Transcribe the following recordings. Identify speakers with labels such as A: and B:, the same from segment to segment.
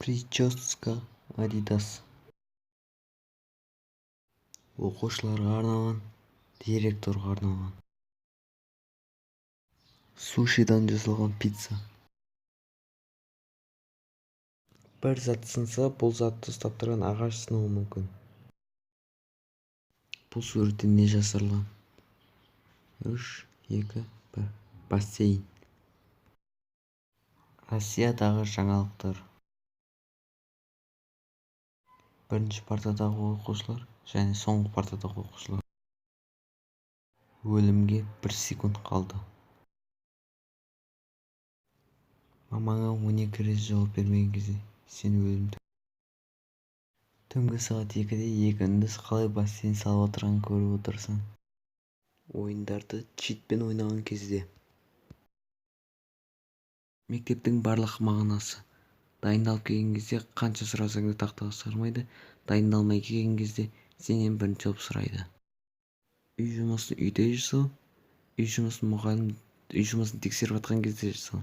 A: Прическа Адидас. Оқушыларға арналған, директорға арналған. Сушидан жасалған пицца. Бір зат сынса, бұл затты ұстап тұрған ағаш сынуы мүмкін. Бұл суретте не жасырылған? 3, 2, 1. Бассейн. Россиядағы жаңалықтар. Бірінші партадағы оқушылар және соңғы партадағы оқушылар. Өлімге 1 секунд қалды. Мамаңа 12 рет жауап бермеген кезде сен өлімді. Түнгі сағат 2-де екі үндіс қалай бассейн салып отырғанын көріп отырсың. Ойындарды читпен ойнаған кезде. Мектептің барлық мағынасы. Дайындалып келген кезде қанша сұрасаң да тақтаға шығармайды, дайындалмай келген кезде сенен бірінші болып сұрайды. Үй жұмысын үйде жасау, үй жұмысын мұғалім, үй жұмысын тексеріп жатқан кезде жасау.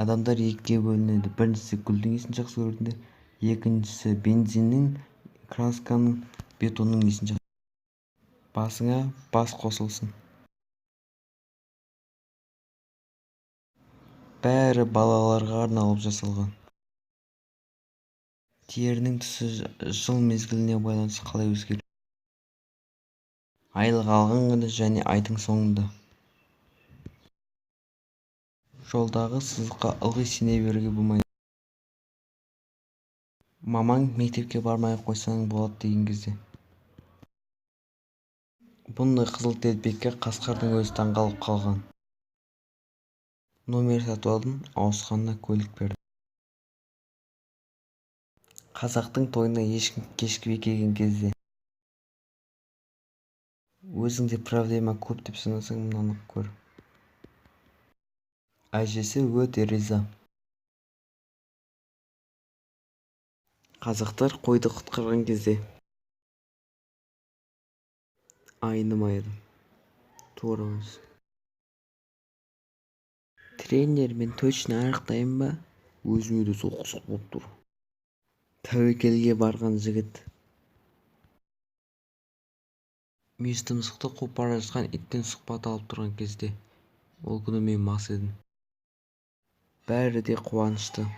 A: Адамдар екіге бөлінеді. Біріншісі гүлдің иісін жақсы көретіндер, екіншісі бензиннің, красканың, бетонның иісін жақсы. Басыңа бас қосылсын. Бәрі балаларға арналып жасалған. Терінің түсі жыл мезгіліне байланысты қалай өзгереді? Айлық алған күні және айдың соңында. Жолдағы сызыққа ылғи сене беруге болмайды. Мамаң мектепке бармай қойсаң болады деген кезде. Бұндай қызыл телпекке қасқырдың өзі таңғалып қалған. Номер сатып алдым, ауысқанына көлік берді. Қазақтың тойына ешкім кешікпей келген кезде. Өзіңде проблема көп деп санасаң, мынаны көр. Әжесі өте риза. Қазақтар қойды құтқарған кезде. Айнымайды. Тура өзі. Тренер мен точно арықтайын ба? Өзіме де сол қызық болып тұр. Тәуекелге барған жігіт. Мүйіз тұмсықты қуып бара жатқан иттен сұхбат алып тұрған кезде. Ол күні мен мас едім. Бәрі де қуанышты.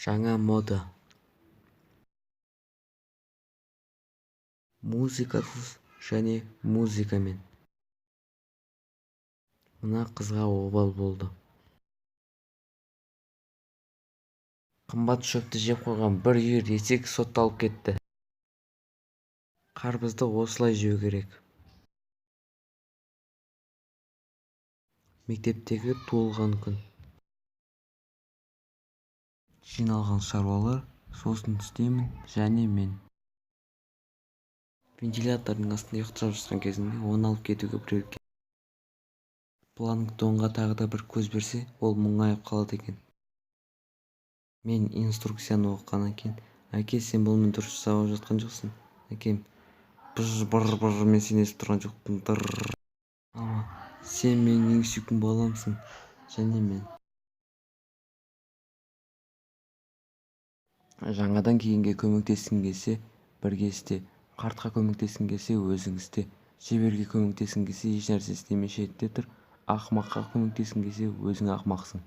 A: Жаңа мода. Музыкасыз және музыкамен. Мына қызға обал болды. Қымбат шөпті жеп қойған бір үйір есек сотталып кетті. Қарбызды осылай жеу керек. Мектептегі туылған күн. Жиналған шаруалар, сосын түстеймін және мен. Вентилятордың астында ұйықтап жатқан кезімде оны алып кетуге біреу. Планктонға тағы да бір көз берсе, ол мұңайып қалады екен. Мен инструкцияны оқығаннан кейін, әке, сен бұнымен дұрыс жасап жатқан жоқсың. Әкем, быж-быр-быр, мен сені естіп тұрған жоқпын. Дыр. Мама, сен менің ең сүйікті баламсың. Және мен. Жаңадан келгенге көмектескің келсе, бірге істе. Қартқа көмектескің келсе, өзің істе. Шеберге көмектескің келсе, еш нәрсе істемей шетте тұр. Ақымаққа көмектескің келсе, өзің ақымақсың.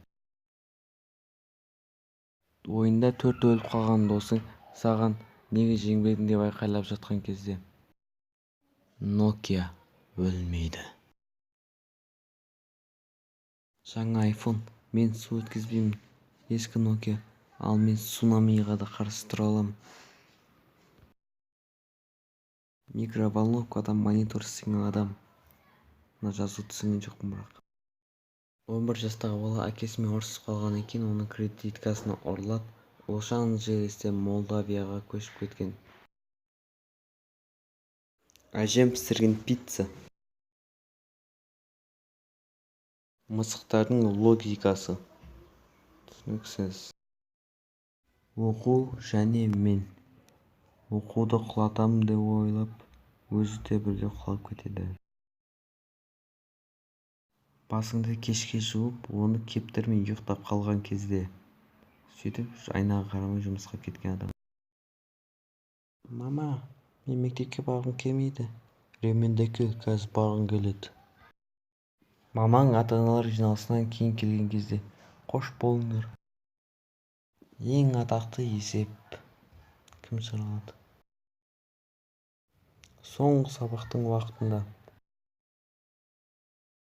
A: Ойында 4 өліп қалған досың саған неге жеңбедің деп айқайлап жатқан кезде. Nokia өлмейді. Жаңа iPhone, мен су өткізбеймін. Ескі Nokia, ал мен цунамиға да қарсы тұра аламын. Микроволновкадан монитор істеген адам. Мына жазуды түсінген жоқпын бірақ. 11 жастағы бала әкесімен ұрысып қалғаннан кейін оның кредиткасын ұрлап, Лос-Анджелестен Молдавияға көшіп кеткен. Әжем пісірген пицца. Мысықтардың логикасы. Түсініксіз. Оқу және мен. Оқуды құлатамын деп ойлап, өзі де бірге құлап кетеді. Басыңды кешке жуып, оны кептірмей ұйықтап қалған кезде. Сөйтіп айнаға қарамай жұмысқа кеткен адам. Мама, мен мектепке барғым келмейді. Ременді әкел, қазір барғың келеді. Мамаң ата-аналар жиналысынан кейін келген кезде. Қош болыңдар. Ең атақты есеп кім шығара алады? Соңғы сабақтың уақытында.